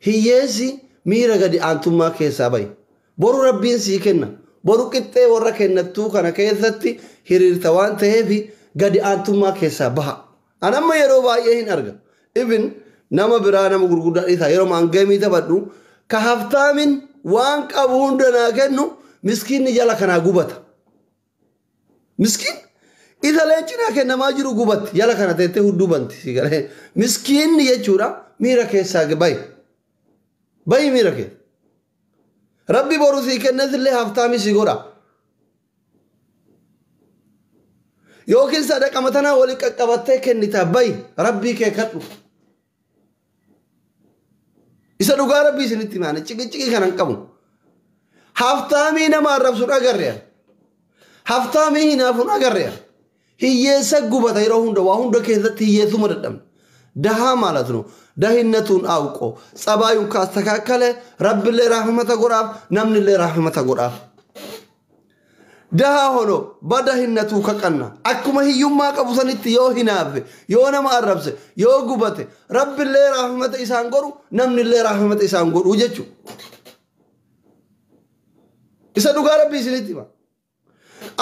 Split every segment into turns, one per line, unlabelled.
Hiyyeessi miira gadi aantummaa keessaa bahi. Boru rabbiin sii kenna. Boru qixxee warra kennattuu kana keessatti hiriirta waan ta'eef gadi aantummaa keessaa baha. An amma yeroo baay'ee hin arga. Ibin nama biraa nama gurguddaa dhiisaa yeroo an geemii taphadhu ka haftaamin waan qabu hunda naa kennu miskiinni jala kanaa gubata. Miskiin isa leenci naa kennamaa jiru gubatti jala kana teettee hudduu banti si galee. Miskiinni jechuudha miira keessaa bahi. Bahi miira keessa. Rabbi boru sii kennes illee haftaamii si godha. Yookiin sadaqa matanaa walii qaqqabattee kennitaa bahi rabbii kee kadhu. Isa dhugaa rabbii isinitti himaane ciqiciqii kana hin qabu. Haftaamii nama arrabsu agarre. Haftaamii hinaafuun agarre. Hiyyeessa gubata yeroo hunda waa hunda keessatti hiyyeessuma dadhabne. ደሃ ማለት ነው። ደህነቱን አውቆ ጸባዩን ካስተካከለ ረብሌ ራህመተ ጎዳፍ ነምንሌ ራህመተ ጎዳፍ። ደሃ ሆኖ በደህነቱ ከቀና akkuma hiyyummaa qabu sanitti yoo hinaafe yoo nama arrabse yoo gubate rabbillee rahmata isaan godhu namnillee rahmata isaan godhu jechuudha. Isa dhugaa rabbii isinitti hima.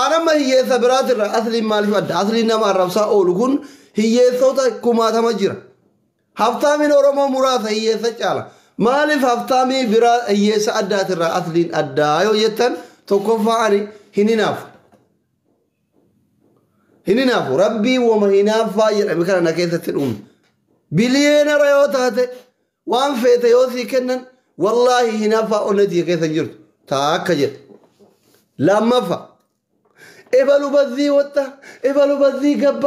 Anamma hiyyeessa biraatirra asliin maaliif adda? Asliin nama arrabsaa oolu kun hiyyeessota kumaatama jira. Haftaamiin Oromoo muraasa hiyyeessa caala. Maaliif haftaamii biraa hiyyeessa addaatirraa asliin addaa yoo jettan tokkoffaa ani hin hinaafu. Hin hinaafu. Rabbii wama hinaaffaa jedhame kana na keessatti dhume. Biliyeenara yoo taate waan feete yoo sii kennan wallaahi hinaaffaa onnetii keessa hin jirtu. Taakka jedhe. Lammaffaa. Ebalu በዚህ ወጣ ebalu በዚህ ገባ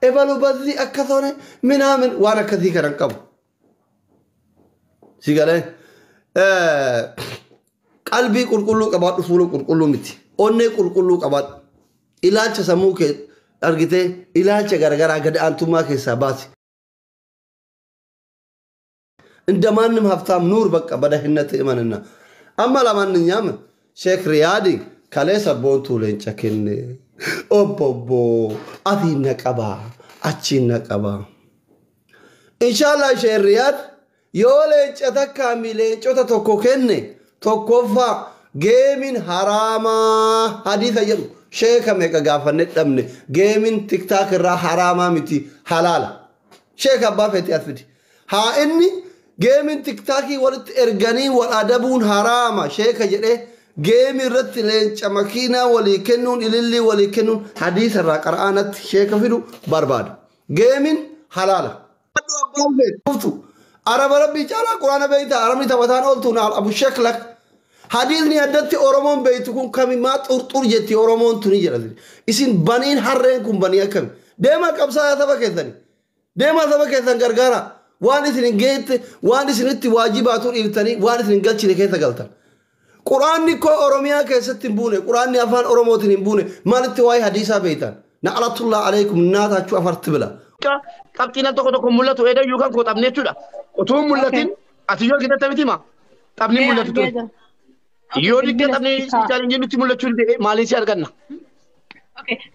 ebalu በዚህ akkas ሆነ ምናምን waan akkasii kana hin qabu. Si galee qalbii qulqulluu qabaadhu fuula qulqulluu miti. Onnee qulqulluu qabaadhu. Ilaalcha sammuu kee argitee ilaalcha garagaraa gad aantummaa keessaa baasi. እንደማንም ሀብታም ኑር በቃ በደህንነት እመንና አማ ለማንኛውም ሼክ ሪያዲ kaleessa boontuu leenca kenne obbo obbo atiin na qaba achiin na qaba. Inshallah Sheekh Riyaad yoo leenca takkaa mi leencota tokko kenne tokkoffaa geemiin haraamaa hadiisa jedhu sheeka meeqa gaafanne dhabne geemiin tiktaak irraa haraamaa miti halaala. Sheeka abbaa feetii as fidi. Haa inni geemiin tiktaakii walitti erganii wal adabuun haraama sheeka jedhee geemii irratti leenca makiinaa walii kennuun ilillii walii kennuun hadiisa irraa qara'aanatti sheeka fidu barbaada. Geemiin halaala. Araba rabbii caalaa quraana beeyta arabni taphataan ooltu naal abu sheklak. Hadiisni addatti Oromoon beeytu kun kami maa xurxur jetti Oromoon tuni jedha. Isin baniin harreen kun banii akkami. Deemaa qabsaa saba keessani. Deemaa saba keessan gargaara. Waan isin hin geette waan isinitti waajibaatu dhiiftanii waan isin hin galchine keessa galtan. Quraanni koo Oromiyaa keessatti hin buune quraanni afaan Oromootiin hin buune maalitti waa'ee hadiisaa beeytan. Na'alatullaa alaykum naataachuu afarti bila.
Qabxiin al tokko tokko mul'atu eedayyuu kan koo taphne jechuudha. Utuu hin mul'atin ati yoo argite miti hima taphni mul'atu ture. Yoo diqqee taphni chaalenjii nutti mul'achuu dide maaliin si arganna?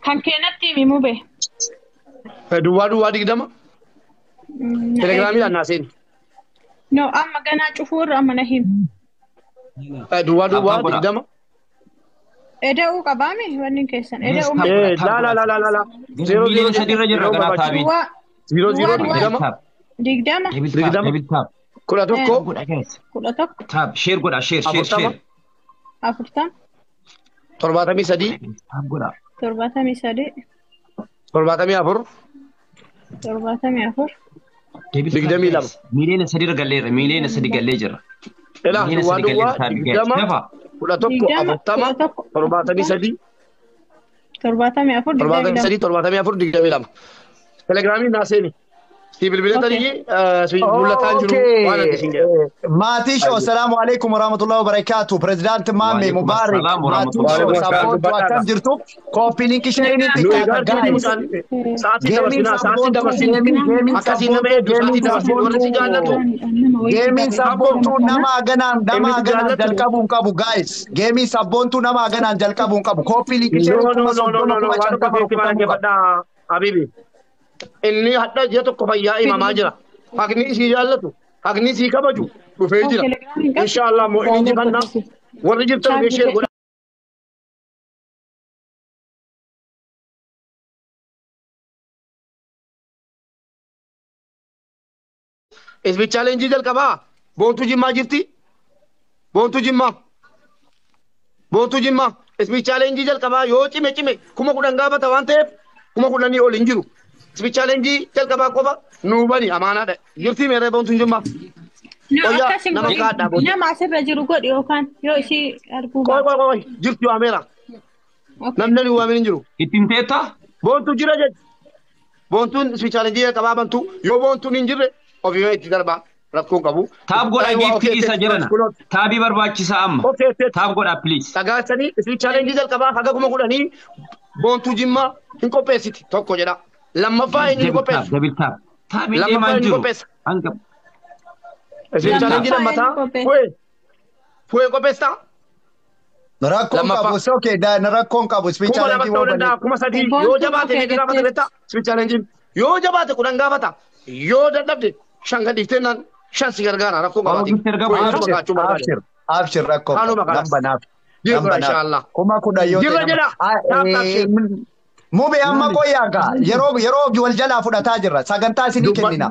Kan keenatti himi mube.
Duwwaa duwwaa 20 telegiraamiidhaan naa seeni.
No amma ganaa cufuurra amma na himi.
Duwwaa duwwaa 20.
Eda'uu qabaami wanni keessan eda'uu.
La la la la la la.
0 0 3 irra jirra ganaa taabii.
0 0 20.
20.
20. 11.
11.
Taab sheer godha sheer sheer sheer.
40.
73.
Taab godha.
73.
74.
74.
22.
Miiliyoona 3 irra galleerra miiliyoona 3 gallee jirra.
Ilaa duwwaa duwwaa 20 11 40 73
74
73 74 22. Telegiraamiin naa seeni. Si bilbilatanii si mul'ataa jiru waan adda isin jedhu.
Maatisho, assalamu alaikum warahmatullahi wabarakatuh. President Mame Mubarak. Maatisho, sabboontu akkam jirtu? Copy link sharing itti kaata guys.
Sa'aatii dabarsinaa, sa'aatii dabarsinaa. Akkasiin nama hedduu sa'aatii dabarsin warri si jaallatu.
Geemiin sabboontuu nama haganaan nama haganaan jalqabuu hin qabu guys. Geemiin sabboontuu nama haganaan jalqabuu hin qabu. Copy link sharing
No, no, no, no, no, no, waan
30
dhufa feeti maal dhaggeeffadhaa Habibi. Inni hadha ji'a tokko fayyaa himamaa jira. Haqni isii jaallatu. Haqni sii kabaju dhufee jira. Inshaallah moo inni injifannaa warri jirtan mee share godhaa. Isbi challenge jalqabaa. Boontuu Jimmaa jirti. Boontuu Jimmaa. Boontuu Jimmaa. Isbi challenge jalqabaa yoo cime cime 10,000 gaafata waan ta'eef 10,000 ol hin jiru. Isbi challenge jalqabaa qofa nuu bani amaanaadha. Jirti meeree Boontuun Jimmaa.
Qoyyaa nama kaadhaa boontuu. Nama asirra jiru godhi yookaan yoo ishii arguu
Qoy qoy qoy jirti waameera. Namni ani waamin hin jiru.
Ittiin teettaa?
Boontuu jira jechuudha. Boontuun isbi challenge jalqabaa bantu yoo boontuun hin jirre ofii itti darbaa rakkoon qabu.
Taab godhaa giiftii isa jirana. Taabii barbaachisaa amma. Taab godhaa please.
Dhagaachanii isbi challenge jalqabaa haga 10,000 Boontuu Jimmaa hin qopheessiti tokko jedha. Lammaffaa inni hin qopheessu.
Double tap. Taabii deemaa hin jiru. Hanga.
Isbi challenge lammataa fu'ee qopheessitaa.
Rakkoon qabu okay rakkoon qabu isbi challenge
waan banee. 3,000 yoo jabaate ni gaafata beektaa isbi challenge yoo jabaate 10 gaafata yoo dadhabde 5 gadi dhiiftee 5 si gargaara rakkoo qabaati.
Abshir rakkoo nambanaaf. Inshallah. 10,000 yoo ta'e. Mube amma qoyyaa yeroo yeroo wal jalaa fudhataa jirra. Sagantaa isinii kennina.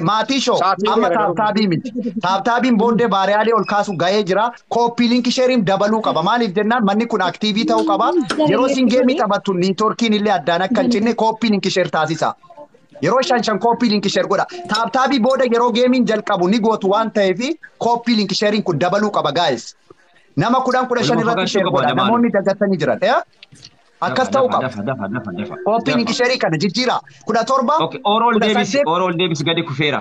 Maatii shoo amma taaptaabii miti. Taaptaabiin booddee baariyaalee ol kaasu gahee jira. Kooppii linkii sheeriin dabaluu qaba. Maaliif jennaan manni kun aktiivii ta'uu qaba. Yeroo isin geemii taphattu niitoorkiin illee addaan akka hin cinne kooppii linkii sheer taasisa. Yeroo 5 kooppii linkii sheer godha. Taaptaabii booda yeroo geemiin jalqabu ni gootu waan ta'eef kooppii linkii sheeriin kun dabaluu qaba gaayis. Nama 10 15 irratti sheer godha. Namoonni dagatanii jiran. Akkas ta'uu qaba. Kooppii linkii sheerii kana jijjiira. 17.
Oorool deebis gadi kufeera.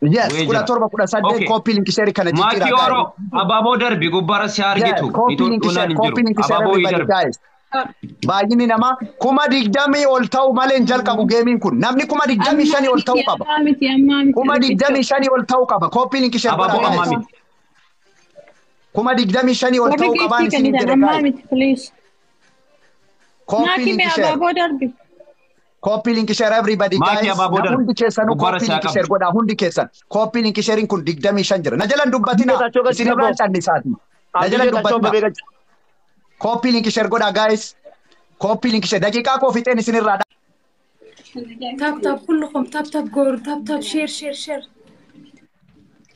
Yes 17 18 kooppii linkii sheerii kana jijjiira.
Maakii Ooroo abaaboo darbi gubbaarra si argitu.
Kooppii linkii sheer kooppii linkii sheer everybody. Baay'inni namaa 20,000 ol ta'u malee hin jalqabu geemiin kun. Namni 25,000 ol ta'uu qaba. 25,000 ol ta'uu qaba. Kooppii linkii sheer godhaa. 25,000 ol ta'uu qabaan isin jedhe guys. Copy link share. Copy link share everybody guys. Hundi keessanuu copy link share godhaa hundi keessan. Copy link sharing kun 25 jira. Na jalan dubbatina. Isin irraan callisaati. Na jalan dubbatina. Copy link share godhaa guys. Copy link share daqiiqaa koo fixeen isin irraa.
Tap tap kullukum tap tap goor tap tap share share share.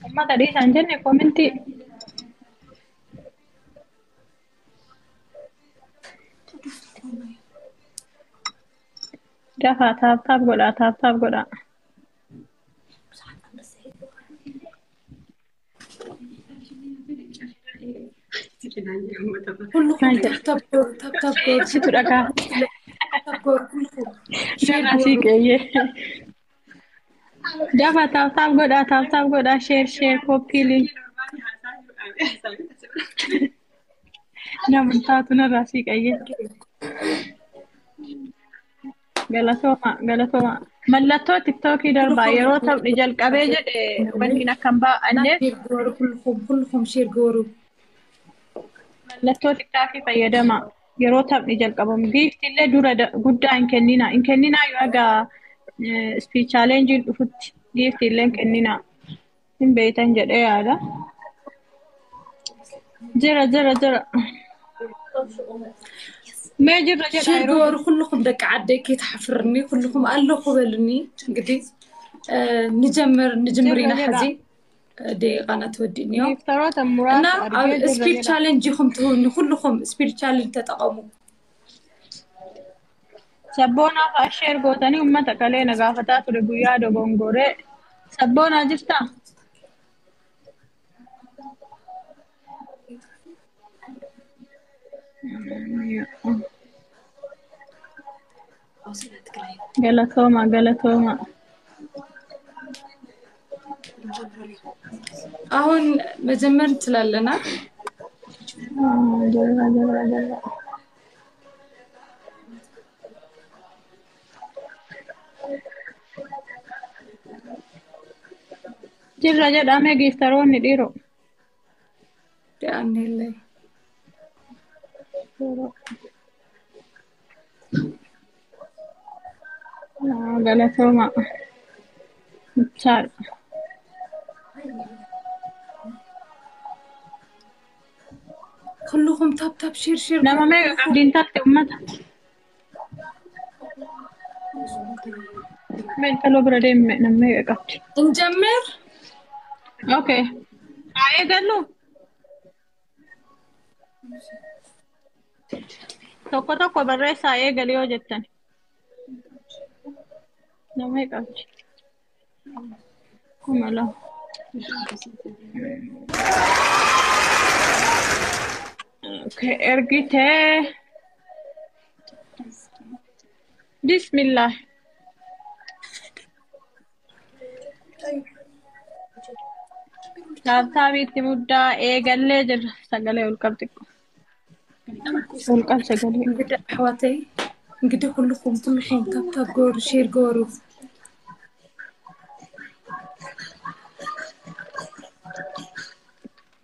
Amma tadii isaan jenne commenti. Dafa tap tap godhaa tap tap godhaa.
Kullukum tap tap goor tap tap goor.
Situ dhagaa.
Tap goor kullukum.
Share qeeyyee. Dafa tap tap godhaa tap tap godhaa share share copy link. Namni taatu narraa sii qayyee. Galatooma galatooma. Mallattoo tiktookii darbaa yeroo taphni jalqabee jedhe wanni akka hin baa'anneef.
Kullukum share gooru.
Mallattoo tiktookii fayyadama yeroo taphni jalqabamu. Giifti illee dura guddaa hin kenninaa. Hin kenninaa yoo egaa speech challenge dhufutti giifti illee hin kenninaa. Hin beektan jedhee yaada. Jira jira jira. ما جرى جرى
شير ጎር ኩልኩም ደቂ ዓደይ ከይተሓፍርኒ ኩልኩም ኣለኹ በልኒ እንግዲህ ንጅምር ኢና ሕዚ ደቂቃና ተወዲእኒዮ እና ኣብ ስፒድ ቻሌንጅ ኢኹም ትህብኒ ኩልኩም ስፒድ ቻሌንጅ ተጠቐሙ።
Sabboonaa fa'a sheer gootanii uummata qalee na gaafataa ture guyyaa dogongoree. Sabboonaa jirtaa? Galatooma galatooma.
አሁን መጀመር እንችላለን።
Jira jira jira. Jirra jedhamee giiftaroonni dhiiroo.
Daanillee.
Galatooma. Chaadha.
كلكم tap tap share share.
Nama meeqa qabdiin taate uummata? Mee intaloo bira deemme nama meeqa qabdi?
እንጀምር።
Okay. Haa eegallu. Tokko tokko barreessaa eegali yoo jettan. Nama meeqa qabdi? 2000. Okay, ergitee. Bismillah. Taaptaabiitti muddaa eegallee jirra. Sagalee ol qabdi. Ol qab sagalee.
እንግዲህ ኣሕዋተይ እንግዲህ ኩልኩም ኩልኩም tap tap ገበሩ share ገበሩ።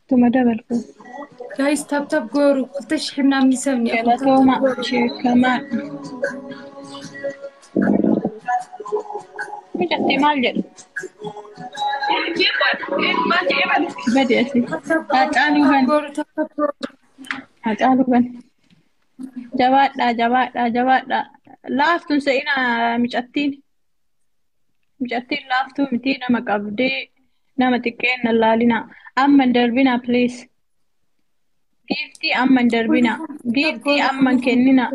Tuma dabalku.
Guys tap tap ገበሩ 2,000 ምናምን ሰብ እኒአኩም tap tap
Galatooma
ገበሩ።
sheekamaa. Mijatti maal jedhu? Badi asii.
Tap tap ገበሩ
Haacaaluu
tap
ban.
ገበሩ tap tap ገበሩ።
Haacaaluu ban. Jabaadhaa jabaadhaa jabaadhaa. Laaftuun se'ina micattiin. Micattiin laaftuu miti nama qabdee nama xiqqeen laalinaa. Amma hin darbinaa please. Giiftii amma hin darbinaa.
ኩልኩም tap tap
Giiftii
ገበሩ
amma hin
ኩልኩም
kenninaa.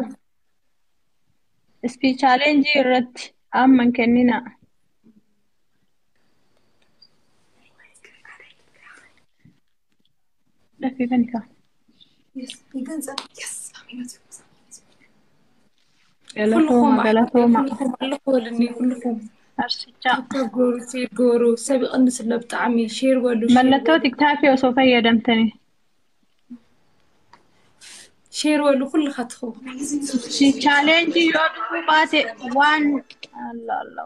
Speech challenge irratti amma hin kenninaa. Dafii kan kaa.
ኩልኩም
Galatooma
ኣሕዋተይ
galatooma.
ኩልኩም ኣለኹ በልኒ ኩልኩም
Arsichaa.
tap tap ገበሩ share ገበሩ ሰብ ይቕንስ ኣሎ ብጣዕሚ share በሉ share
Mallattoo
በሉ
tiktaakii osoo fayyadamtanii.
Share በሉ ኩልኻትኩም።
Challenge yoo dhufuu baate waan Allah Allah.